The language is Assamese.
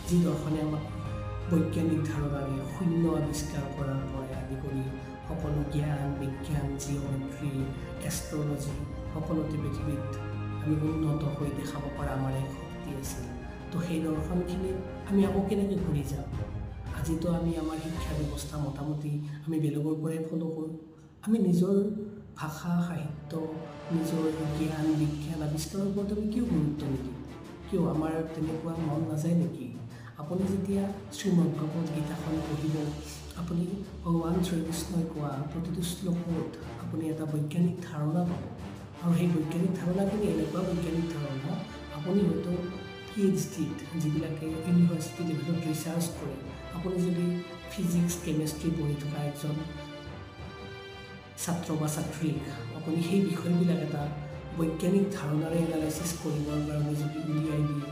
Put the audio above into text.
যি দৰ্শনে আমাক বৈজ্ঞানিক ধাৰণাৰে শূন্য আৱিষ্কাৰ কৰাৰ পৰা আদি কৰি সকলো জ্ঞান, বিজ্ঞান, জিঅ'মেট্ৰি, এষ্ট্ৰলজি সকলোতে পৃথিৱীত আমি উন্নত হৈ দেখাব পৰা আমাৰ এক শক্তি আছিল। তো সেই দৰ্শনখিনিত আমি আকৌ কেনেকৈ ঘূৰি যাম? আজিতো আমি আমাৰ শিক্ষা ব্যৱস্থা মোটামুটি আমি বেলেগৰ পৰাই ফ'ল' কৰোঁ। আমি নিজৰ ভাষা, সাহিত্য, নিজৰ জ্ঞান, বিজ্ঞান আৱিষ্কাৰৰ ওপৰত আমি কিয় গুৰুত্ব নিদিওঁ? কিয় আমাৰ তেনেকুৱা মন নাযায় নেকি? আপুনি যেতিয়া শ্ৰীমদ্ ভগৱত গীতাখন পঢ়িব, আপুনি ভগৱান শ্ৰীকৃষ্ণই কোৱা প্ৰতিটো শ্লোকত আপুনি এটা বৈজ্ঞানিক ধাৰণা পাব, আৰু সেই বৈজ্ঞানিক ধাৰণাখিনি এনেকুৱা বৈজ্ঞানিক ধাৰণা, আপুনি হয়তো PhDত যিবিলাকে ইউনিভাৰ্চিটি লেভেলত ৰিচাৰ্চ কৰে, আপুনি যদি ফিজিক্স, কেমেষ্ট্ৰি পঢ়ি থকা এজন ছাত্ৰ বা ছাত্ৰীক আপুনি সেই বিষয়বিলাক এটা বৈজ্ঞানিক ধাৰণাৰে এনালাইচিছ কৰিবৰ কাৰণে যদি উলিয়াই দিয়ে,